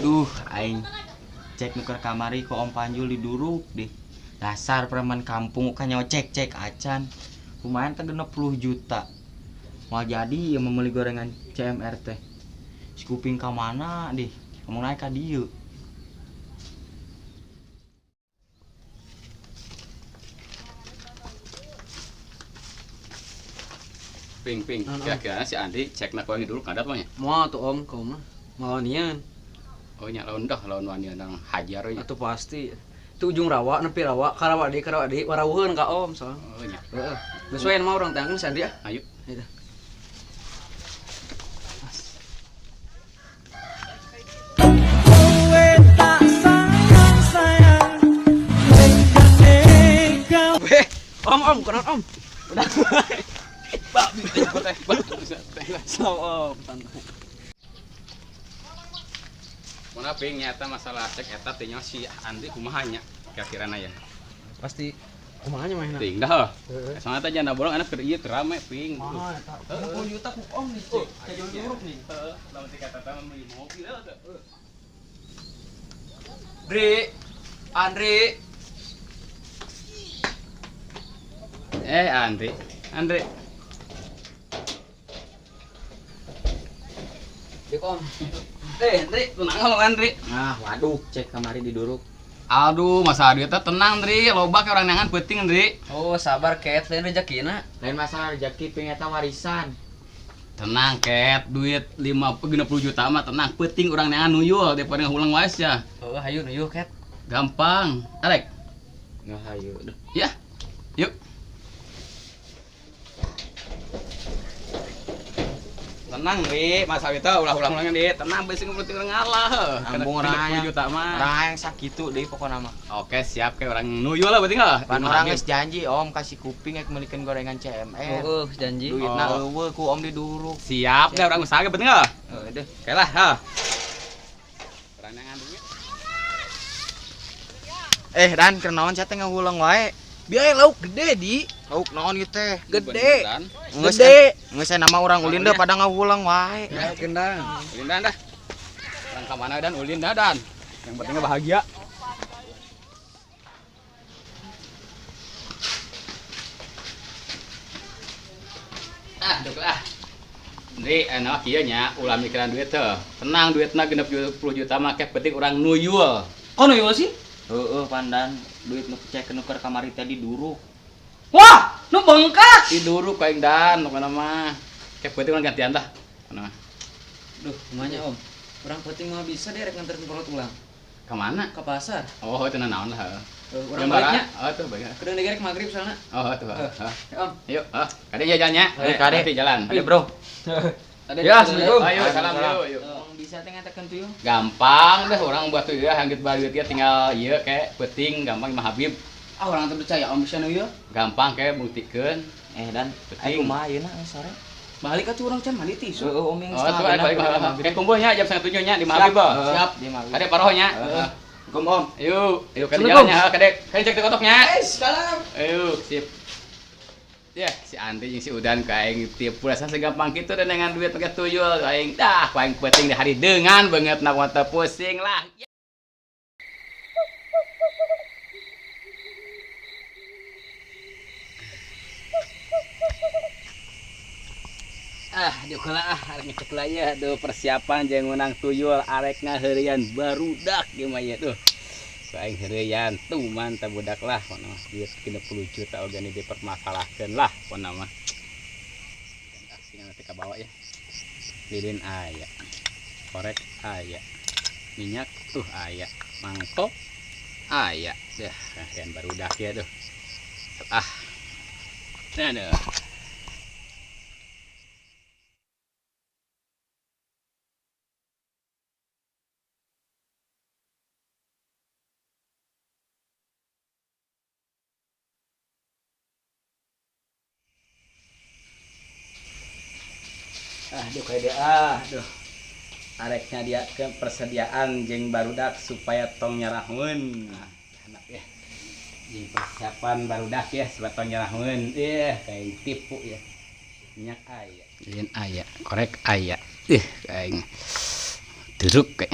Duh, aing cek nuker kamari ku Om Panjul diduruk deh. Dasar preman kampung kan nyawa cek-cek acan. Lumayan teh 60 juta. Mau jadi ya membeli gorengan CMR teh. Si kuping ka mana deh? Ngomong naik ka dieu. Ping ping, kira-kira si Andi cek nak wangi dulu kadat mah nya. Moal tuh Om, kau mah moal nian. Oh nya lawan dah lawan wani nang hajar nya. Atuh pasti. Itu ujung rawa nepi rawa, karawa deui warawuheun ka Om soalnya. Oh nya. Heeh. Geus we mah urang tangkeun si Andri ah. Ayo. Ayo. Weh, Om, Om, kenal Om. Udah. Babi teh, Slow Om, santai. Mana ping nyata masalah cek eta teh nya si Andri kumaha nya kira-kirana ya. Pasti kumaha nya mahna. Ting dah. Soalnya teh janda bolong anak keur ieu keur rame ping. Mahal eta. 60 juta ku Om nih, cek. Kayak duruk nih. Heeh, lamun teh kata teh beli mobil teh. Dri, Andri. Andri, Andri. Dik Om. Andri, tenang kalau Andri. Nah, waduh, cek kamari diduruk. Aduh, masalah duit teh tenang, Andri. Loba ke orang nangan penting, Andri. Oh, sabar Ket, lain rezekina. Lain masalah rezeki ping eta warisan. Tenang, Ket. Duit 50 juta mah tenang. Penting orang nangan nuyul daripada ngahulang wae ya. Oh, hayu nuyul, Ket. Gampang. Arek. Nggak hayu. Duh. Ya. Yuk. Tenang, Ri. Mas Awita ulah-ulah ulangan, Ri. Tenang, besi ngumpul orang ngalah. Ambung orang orang juta mah. Orang yang sakitu deui pokona mah. Oke, siap kayak orang nuyul lah berarti enggak? Pan orang geus janji Om kasih kuping ek meulikeun gorengan CMR. Oh, janji. Duitna eueuh ku Om diduruk. Siap deh orang usaha berarti enggak? Heeh, deh. Oke lah, ha. Orang yang duit. Dan keur naon sia teh ngahulang wae? Biaya lauk gede di. Lauk naon ieu teh? Gede. Gede. Geus nama orang ulin deh pada ngahulang wae. Ya, kendang. Ulin dah. Orang ka mana dan ulin dah dan. Yang penting bahagia. Ah, duk lah. Ndri, enak kieu nya ulah mikiran duit teh. Tenang duitna 60 juta mah ke penting urang nuyul. Kok nuyul sih? Heeh, pandan duit nu cek nuker kamari tadi duruk. Wah, nu bengkak. Diduruk aing dan pokona mah. Ke penting urang gantian dah. Pokona mah. Duh, kumanya Om. Urang penting mah bisa deh rek nganterin perut ulang. Ke mana? Ke pasar. Oh, itu naon lah. Urang baliknya. Oh, tuh baik. Kedeng digerek maghrib soalna. Oh, tuh. Heeh. Om. Yuk, heeh. Kade ya jalannya. Kade. Nanti jalan. Kade, Bro. Ya, Assalamualaikum. Ayo, salam yuk, yuk. Bisa teh ngatekeun tuyul. Gampang deh orang buat tuyul ya, hanggeut bae duit ya tinggal ieu kayak penting gampang mah Habib. Ah, orang teh percaya Om bisa nuyul. Gampang kayak buktikeun. Dan ayo kumaha ayeuna sore? Balik atuh urang can mandi tisu. Heeh, Om yang Oh, tuh balik balik. Kayak kumpulnya jam 6:30 nya di Habib. Siap, di Habib. Kade parohnya. Heeh. Kom Om. Yuk, yuk kade jalannya, kade. Kade cek toknya. Salam. Ayo, sip. Ya, si Andri jeung si Udan ka aing tipu rasa segampang kitu dan dengan duit pakai tuyul aing dah paling penting di hari dengan banget nak mata pusing lah. Ah, diuklah ah arek ngecek lah ya duh persiapan jeung menang tuyul arek ngaheureuyan barudak ieu mah ya duh. Aing heureuyan tuh mantap budak lah pokona mah duit 60 juta oge ini dipermasalahkeun lah pokona mah. Sing nanti kabawa ya. Lilin aya. Korek aya. Minyak tuh aya. Mangkok aya. Dah, kalian barudak ya duh. Ah. Nah, duh. Ah, duh kayak dia ah, duh. Areknya dia ke persediaan jeung barudak supaya tong nyarahun. Nah, anak ya. Jeung persiapan barudak ya supaya tong nyarahun. Kayak tipu ya. Minyak aya, lilin aya, korek aya. Kayak teruk kayak.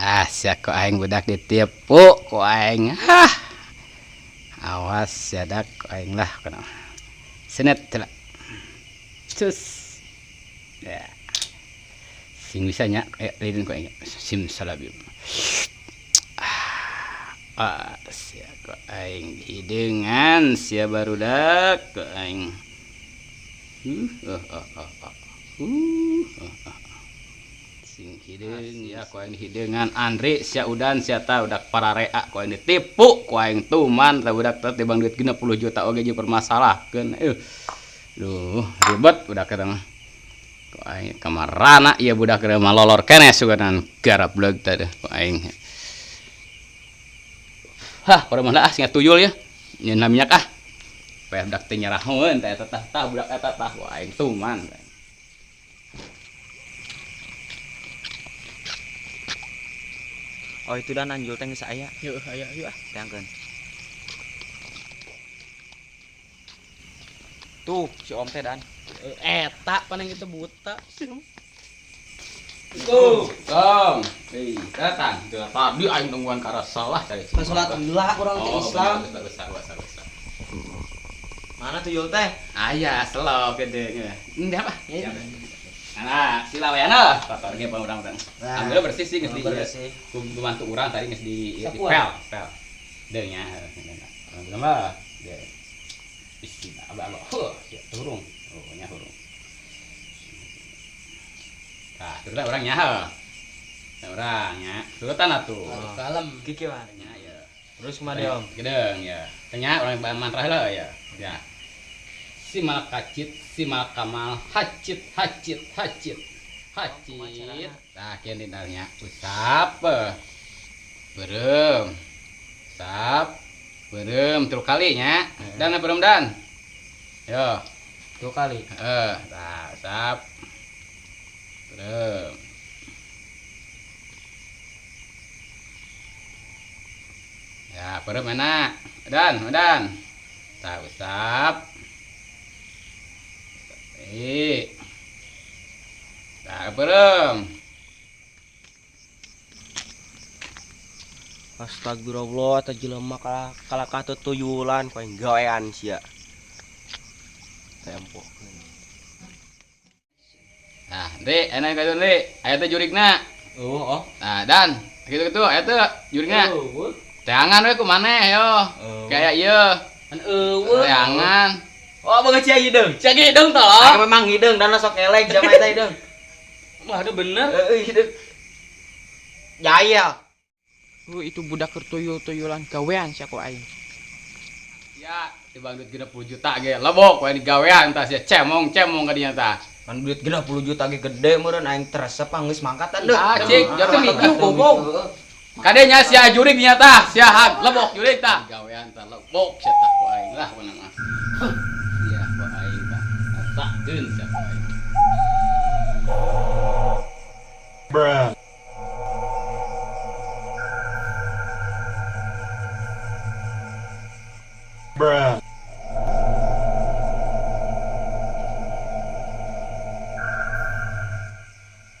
Ah, sia ku aing budak ditipu ku aing. Hah. Awas sia dak ku aing lah kana. Senet lah. Cus. Ya. Sing bisa nya lidin ku aing sim salabim. Ah, sia ku aing hideungan sia barudak ku aing. Sing hideung ya ku aing hideungan Andri sia udan sia ta budak pararea ku aing ditipu ku aing tuman ta budak teh tibang duit 60 juta oge jeung permasalahkeun. Duh, ribet budak eta mah. Ku aing kamarana ieu budak teh malolor keneh suganan garap bleug teh ku aing. Hah, pada mana ah sing tuyul ya. Nyeuna minyak ah. Peh budak teh nyarahoeun teh eta tah tah budak eta tah ku aing tuman. Oh itu dan anjul teh geus aya. Heuh, aya yeuh ah. Teangkeun. Tuh si Om teh dan. Eta paling itu buta. Tuh, Tom. Hei, datang. Tadi aing nungguan ka arah salah cari. Kan salat heula urang teh Islam. Besar. Mana tuyul teh? Aya, selok gede nya. Ini apa? Ya. Nah, sila we anu. Kotor ge urang teh. Ambil bersih sih geus di. Bersih. Bantu urang tadi geus di pel, pel. Deung nya. Alhamdulillah. Deung. Bismillah, abah. Heuh, sia turung. Oh, nya hurung. Tah, turutan urang nya heuh. Urang nya. Turutan atuh. Kalem. Kiki mah. Nya ya. Terus kumaha deui, Om? Gedeung ya. Tanya urang mantra heula ya. Ya. Simal kacit, simal kamal, hacit, hacit, hacit, hacit. Nah, kieu dinanya usap, berem, usap, berem, tilu kali nya. Dan berem dan. Yo, tilu kali. Tah, usap, berem. Ya, berem enak. Dan, dan. Tah, usap. Tah berem. Astagfirullah, eta jelema kalakah teu tuyulan ku aing gawean sia. Tempo. Nah, Ndri, enak ka Ndri. Aya teh jurigna. Oh, oh. Nah, dan kitu-kitu aya teh jurigna. Teangan we ku maneh yo. Kaya ieu. Kan eueuh. Teangan. Oh, banget sia hideung. Sia hideung tolong. Aing memang hideung dan sok elek jama eta hideung. Wah, aduh bener. Heeh, hideung. Jaya. Itu budak keur tuyul-tuyulan gawean sia ku aing. Ya, tibang duit 60 juta ge lebok we digawean tah sia cemong-cemong ka dinya tah. Kan duit 60 juta ge gede meureun aing teresep geus mangkatan deuh. Ah, cik, jatuh mikiu goblok. Kade nya sia jurig dinya tah, sia hag lebok jurig tah. Gawean tah lebok sia tah ku aing lah pokona mah. Ya, ku aing tah. Takkeun sia ku aing. Bruh. Bruh.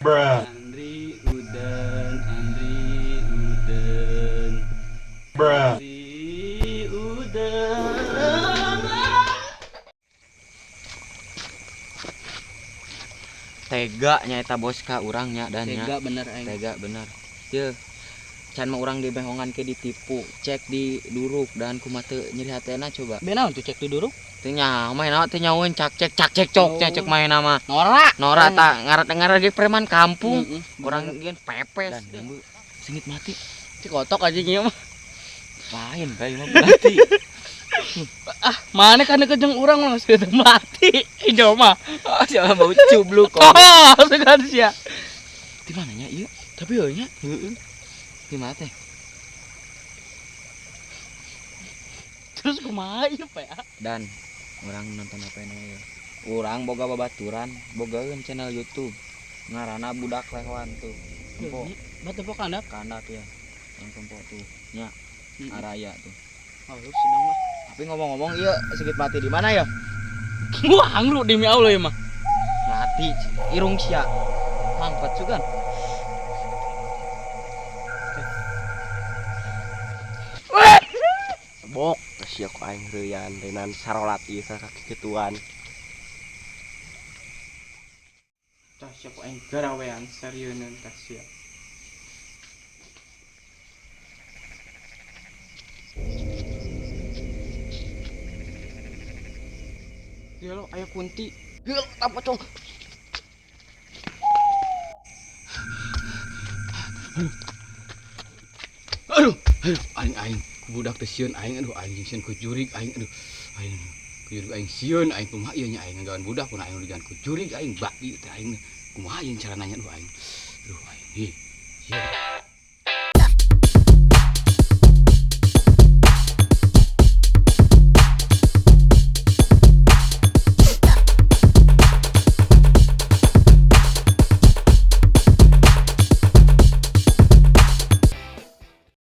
Bruh. Andri Udan, Andri Udan. Bruh. Andri Udan. Tega nya eta bos ka urang nya dan nya. Tega bener aing. Tega bener. Yeuh. Can mah urang dibehongan ke ditipu, cek di duruk dan kumaha teu nyeri hatena coba. Benaon tuh cek di duruk? Teu nyaho mah naon teu nyahoeun cak cek cak cek cok cek cek maena mah. Norak. Norak tah ngaran-ngaran ge preman kampung. Urang geun pepes. Dan sengit mati. Cikotok aja ieu mah. Lain bae mah berarti. Ah, mana kan deket jeung urang mah geus mati. Ieu mah. Oh, siapa bau cubluk kok. Oh, segan sia. Di mana nya ieu? Tapi euy nya. Heeh. Di mana teh? Terus kumaha ieu, Pak? Dan urang nonton apa ini ya? Urang boga babaturan, bogaeun channel YouTube. Ngaranna Budak Lewan tuh. Tempo. Batu tempo kandap? Kandap ya. Yang tempo tuh. Nya. Araya tuh. Oh, lu sedang mah. Tapi ngomong-ngomong ieu sedikit mati di mana ya? Wah, angru demi Allah ya mah. Mati irung sia. Mangpat juga. Mabok sia ku aing heureyan leunan sarolat ieu ka kikituan. Tah sia ku aing garawean sarieun tah sia. Gelo aya kunti. Gelo tah pocong. Aduh, aduh, aing aing ku budak teh sieun aing, aduh aing jeung sieun ku jurig aing, aduh. Aing ku jurig aing sieun aing kumaha ieu nya aing ngagawan budak pun aing digan ku jurig aing babi teh aing kumaha ieu carana nya aduh aing. Aduh aing hi. Sieun.